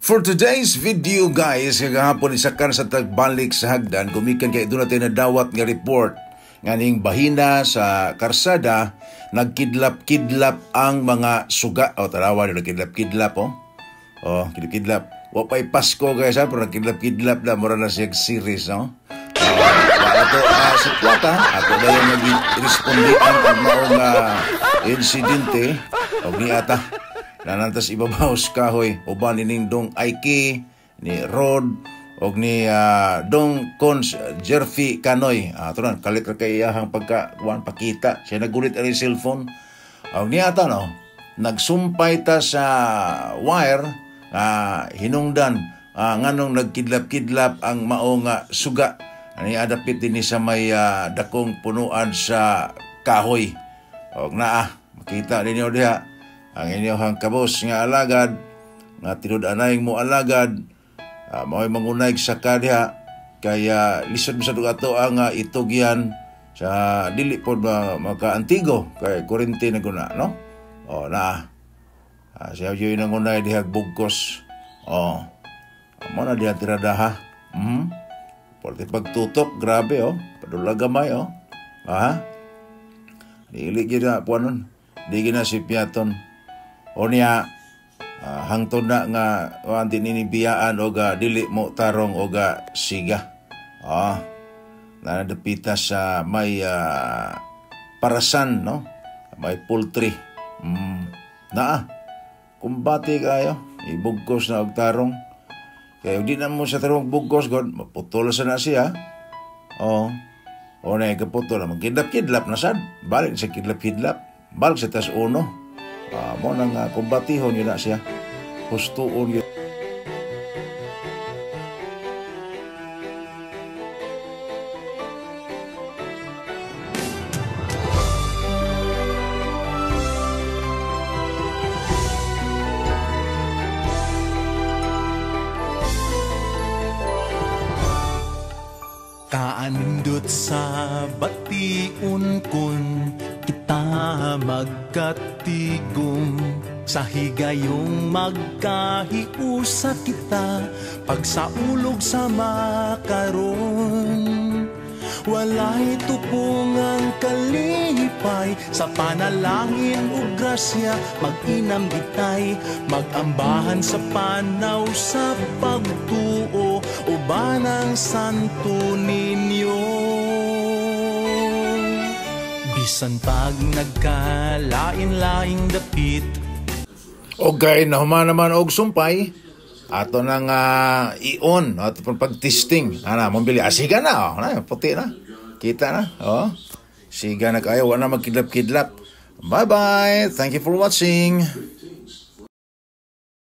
For today's video, guys, kagahapon isakan sa tagbalik sa hagdan gumikan kay doon natin nadawat nga report nganing bahina sa karsada nagkidlap-kidlap ang mga suga. O tarawa, nagkidlap-kidlap, oh. Oh, kidlap-kidlap. Wa pa'y Pasko, guys, ha, pero nagkidlap-kidlap na, mura na siya series, no? Ato si Plata, ato dayon nag-respondian ang maong insidente og niata nanantas ibabaw sa kahoy uban ni Dong Aiki, ni Rod og ni Dong Cons Jerfy Canoy. Ato na kalit ra kay iyahang pagka kuan pakita siya nagulit ang cellphone. Og niata, no, nagsumpay ta sa wire hinungdan nganong nagkidlap-kidlap ang maong suga ani adapit dinhi sa may dakong punuan sa kahoy. Og naa makita ninyo diha ang inyong kabos nga alagad nga tinud-anay mo alagad, mao'y mangunay sa diha kaya lisod sa ato ang itugyan sa dili pod makaantigo kay kuryente na guna, no? Oh, na siya yun nangunay diha bugkos. Oh, mo na diha tiradaha. Porte pagtutok, grabe, oh, padula gamay, oh. Ha, dili gyud na puanon, di gyud na si piaton. O niya, hangtod na nga di ninibiyaan o ga dili mo tarong o ga siga. Nanadapita sa may parasan, no? May poultry. Naa, kumbati kayo. Ibugkos na og tarong. Kaya di na mo sa tarong bugkos, God, maputol sa na siya. Oh. O na ikaputol na, magkidlap-kidlap na sad. Balik sa kidlap-kidlap. Balik sa tas uno. Mo nang kumbatihon yun na siya. Hustuon yun. Kaanindot sa bation kun kita magkatigom sa higayong magkahiusa kita pagsaulog sa makaron. Walay tupong ang kalipay sa panalangin ug grasya, mag-inam ditay magambahan sa panaw sa pagtuo uban ang Santo Niño. Bisan pag nagkalain-laing dapit. Okay, nahuman naman og sumpay. Ato nang i-on, ato pong pag-testing. Ana, mambili. Siga na, oh. Na, puti na. Kita na, oh. Siga na kayo, wala na magkidlap-kidlap. Bye-bye. Thank you for watching.